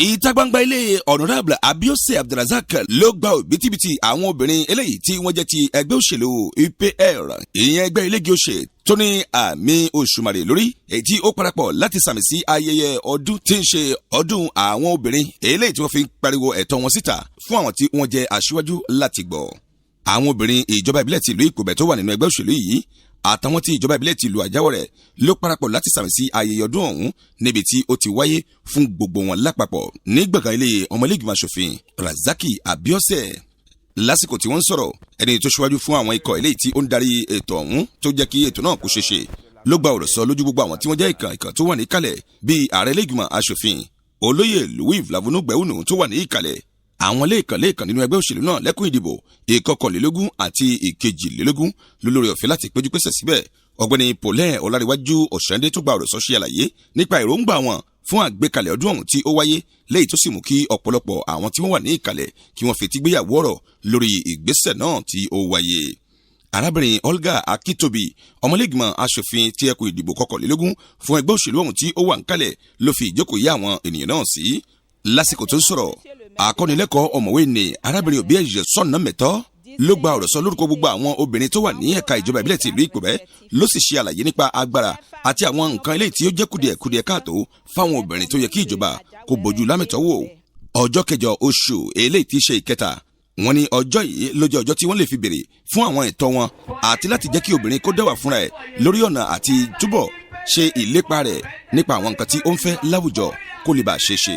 Ìta gbangba ilé Honourable Abiose Abdulrasaq ló gba òbítíbitì àwọn obìnrin eléyìí tí wọ́n jẹ́ ti ẹgbẹ́ òṣèlú UPR, ìyẹn ẹgbẹ́ ilégi òṣè tó ní àmì òṣùmàrè lórí, èyí tí ó parapọ̀ láti sàmì sí ayẹyẹ ọdún tí ń ṣe ọdún àwọn obìnrin eléyìí tí wọ́n fi ń pariwo ẹ̀tọ́ wọn síta fún àwọn tí wọ́n jẹ́ aṣíwájú láti gbọ́. Àwọn obìnrin ìjọba ìbílẹ̀ ti ìlú Ìpòbẹ̀ tó wà nínú ẹgbẹ́ òṣèlú yìí àtàwọn tí ìjọba ìbílẹ̀ ti ìlú Àjáwọ̀rẹ̀ ló parapọ̀ láti sàmì sí ayẹyẹ ọdún ọ̀hún, níbi tí ó ti wáyé fún gbogbo wọn lápapọ̀ ní gbọ̀ngàn ilé ọmọlẹ́gbìmọ̀ aṣòfin Razaki Abiose. Lásìkò tí wọ́n ń sọ̀rọ̀, ẹni tó ṣíwájú fún àwọn ikọ̀ eléyìí tí ó ń darí ètò ọ̀hún tó jẹ́ kí ètò náà kó ṣeé ṣe ló gba ọ̀rọ̀ sọ lójú gbogbo àwọn tí wọ́n jẹ́ ìkàn ìkàn tó wà níkàlẹ̀, bíi ààrẹ ilé-ìgbìmọ̀ aṣòfin Olóyè Louis Lavonu tó wà ní ìkàlẹ̀, àwọn lẹ́ẹ̀kan lẹ́ẹ̀kan nínú ẹgbẹ́ òṣèlú náà lẹ́kùn ìdìbò 21 àti 22 lólórí ọ̀fẹ́ láti péjú pésẹ̀ síbẹ̀. Ọ̀gbẹ́ni Paulin Ọláríwájú Ọ̀sẹ̀ndé tó gba ọ̀rọ̀ sọ ṣe àlàyé nípa èròǹgbà wọn fún àgbékalẹ̀ ọdún ọ̀hún tí ó wáyé, léyìí tó sì mú kí ọ̀pọ̀lọpọ̀ àwọn tí wọ́n wà ní ìkàlẹ̀ kí wọ́n fetí gbéyàwó ọ̀rọ̀ lórí ìgbésẹ̀ náà tí ó wáyé. Arábìnrin Olga Akitobi, ọmọlẹ́gbìmọ̀ aṣòfin tí ẹkùn ìdìbò 21 fún ẹgbẹ́ òṣèlú ọ̀hún tí ó wà ń kalẹ̀, ló fi ìjókòó yá àwọn ènìyàn náà sí. Lásìkò tó ń sọ̀rọ̀, akọ́nilẹ́kọ̀ọ́ ọ̀mọ̀wé ni arábìnrin òbí ẹ̀jẹ̀ sọ̀nà mẹ́tọ́ ló gba ọ̀rọ̀ sọ lórúkọ gbogbo àwọn obìnrin tó wà ní ẹ̀ka ìjọba ìbílẹ̀ ti ìlú Ìpòbẹ́, ló sì ṣe àlàyé nípa agbára àti àwọn nǹkan eléyìí tí ó jẹ́ kùdìẹ̀kudiẹ káàtó fáwọn obìnrin tó yẹ kí ìjọba kó bójú lámẹ̀tọ́ wò. Ọjọ́ 8 oṣù eléyìí tí í ṣe ìkẹta, wọ́n ní ọjọ́ yìí ló jẹ́ ọjọ́ tí wọ́n lè fi béèrè fún àwọn ẹ̀tọ́ wọn àti láti jẹ́ kí obìnrin kó dẹ́wà fúnra ẹ̀ lórí ọ̀nà àti túbọ̀ ṣe ìlépa rẹ̀ nípa àwọn nǹkan tí ó ń fẹ́ láwùjọ kó lè bá a ṣe ṣe.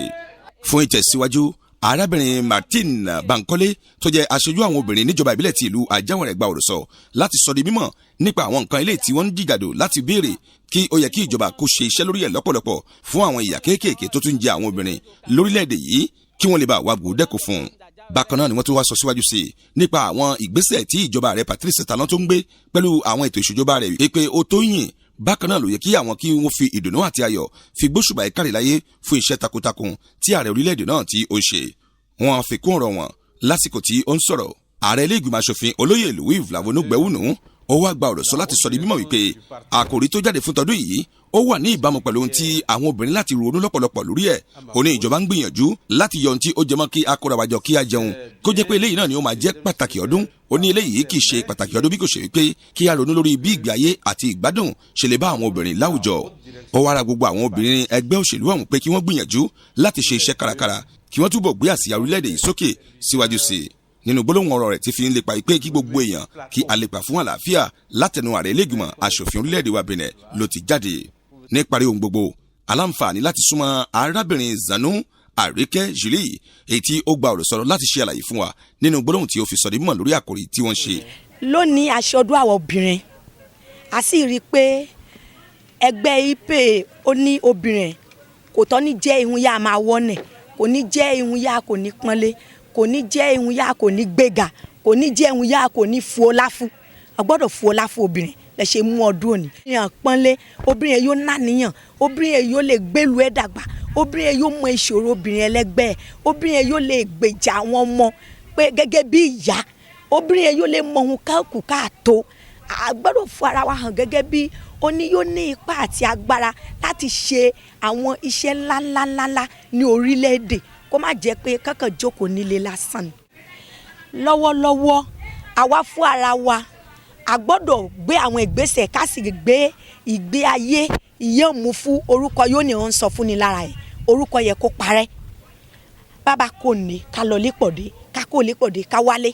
Fún ìtẹ̀síwájú, arábìnrin Martin Bankole tó jẹ́ aṣojú àwọn obìnrin níjọba ìbílẹ̀ ti ìlú Àjáwọ̀rẹ̀ gba ọ̀rọ̀ sọ láti sọ di mímọ̀ nípa àwọn nǹkan ilé tí wọ́n ń jìjàdò láti béèrè kí ó yẹ kí ìjọba kó ṣe iṣẹ́ lórí ẹ̀ lọ́pọ̀lọpọ̀ fún àwọn ìyà kéékèèké tó tún jẹ àwọn obìnrin lórílẹ̀‐èdè yìí, kí wọ́n lè bá wa gbòdẹ́kọ̀ fún un. Bákan náà ni wọ́n tún wá sọ síwájú sí i nípa àwọn ìgbésẹ̀ tí ìjọba rẹ̀ Patrice Talon tó ń gbé pẹ̀lú àwọn ètò ìṣèjọba rẹ̀ pé ó tó yìn. Bákan náà ló yẹ kí àwọn kí wọ́n fi ìdùnnú àti ayọ̀ fi gbóṣùbà ìkárì láyé fún iṣẹ́ takuntakun tí ààrẹ orílẹ̀-èdè náà tí ó ń ṣe. Wọ́n fi kún ọ̀rọ̀ wọn. Lásìkò tí ó ń sọ̀rọ̀, ààrẹ ilé ìgbìmọ̀ asòfin Olóyè Louis Lavonu Gbẹ̀wùnú ó wá gba ọ̀rọ̀ sọ láti sọ di mímọ̀ wípé àkòrí tó jáde fún tọdún yìí ó wà ní ìbámu pẹ̀lú ohun tí àwọn obìnrin láti ronú lọ́pọ̀lọpọ̀ lórí ẹ̀. Ó ní ìjọba ń gbìyànjú láti yọ ohun tí ó jẹmọ́ kí akórawájọ kí á jẹun, kó jẹ́ pé eléyìí náà ni ó máa jẹ́ pàtàkì ọdún. Ó ní eléyìí kì í ṣe pàtàkì ọdún bí kò ṣe wípé kí a ronú lórí bí ìgbé ayé àti ìgbádùn ṣe lè bá àwọn obìnrin láwùjọ. Ó wá ra gbogbo àwọn obìnrin ẹgbẹ́ òṣèlú ọ̀hún pé kí wọ́n gbìyànjú láti ṣe iṣẹ́ kárakára, kí wọ́n túbọ̀ gbé àsíá orílẹ̀-èdè yìí sókè síwájú sí i. Nínú gbólóhùn ọ̀rọ̀ rẹ̀ tí fi ń lépa pé kí gbogbo èèyàn kí a lépa fún àlàáfíà, látẹnu ààrẹ ilé-ìgbìmọ̀ aṣòfin orílẹ̀-èdè wa Benin ló ti jáde. Níparí ohun gbogbo, aláǹfààní láti súnmọ́ arábìnrin Zanu Àríkẹ́ Julie, èyí tí ó gba ọ̀rọ̀ sọ̀rọ̀ láti ṣe àlàyé fún wa nínú gbólóhùn tí ó fi sọ di mímọ̀ lórí àkòrí tí wọ́n ṣe. Lónìí, aṣọdún àwọn obìnrin, a sì rí i pé ẹgbẹ́ IPE ó ní obìnrin kò tọ́ ní jẹ́ ihun yá máa wọ́nẹ̀, kò ní jẹ́ ihun yá kò ní pọ́nlé, kò ní jẹ́ ihun yá kò ní gbéga, kò ní jẹ́ ihun yá kò ní fu ọlá fún. A gbọ́dọ̀ fu ọlá fún obìnrin lẹ ṣe mú ọdún òní. Obìnrin pọ́nlé, obìnrin yẹn yóò náníyàn, obìnrin yẹn yóò lè gbélu ẹ̀ dàgbà, obìnrin yẹn yóò mọ ìṣòro obìnrin ẹlẹ́gbẹ́ ẹ̀, obìnrin yẹn yóò lè gbèjà àwọn ọmọ pé gẹ́gẹ́ bí ìyá, obìnrin yẹn yóò lè mọ ohun káàkù káàtó. A gbọ́dọ̀ fún ara wa hàn gẹ́gẹ́ bí ó ní yóò ní ipá àti agbára láti ṣe àwọn iṣẹ́ ńláńláńláńlá ní orílẹ̀-èdè, kó má jẹ́ pé kákan jókòó nílé lásán ni. Lọ́wọ́lọ́wọ́, àwa fún ara wa a gbọ́dọ̀ gbé àwọn ìgbésẹ̀ ká sì gbé ìgbé ayé ìyẹn mú fún orúkọ yóò ní òun sọ fún ni lára ẹ̀, orúkọ yẹ kó parẹ́. Bàbá kò ní ká lọ lépọ̀dé, ká kó lépọ̀dé, ká wálé.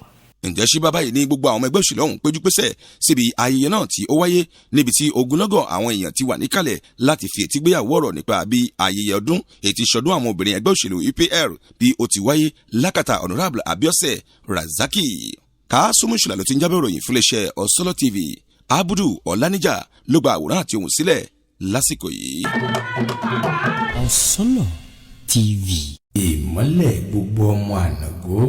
Ǹjẹ́ ṣé bàbá yìí ní gbogbo àwọn ọmọ ẹgbẹ́ òṣèlú ọ̀hún péjú pésẹ̀ síbi ayẹyẹ náà tí ó wáyé, níbi tí ogunlọ́gọ̀ àwọn èèyàn ti wà níkàlẹ̀ láti fi etí gbéyàwó ọ̀rọ̀ nípa bí ayẹyẹ ọdún ètí ìṣọdún àwọn obìnrin ẹgbẹ́ òṣèlú UPR bí ó ti wáyé lákàtà Honourable Abiose Razaki. Kásùmù Ṣùlá ló ti ń jábọ̀ ìròyìn fún iléeṣẹ́ Ọ̀sọ́lọ́ TV. Abudu Ọ̀lànìjà ló gba àwòrán àti ohùn sílẹ̀ lásìkò yìí. Ọ̀sọ́lọ̀ TV. Ìmọ́lẹ̀ gbogbo ọmọ ànàgó.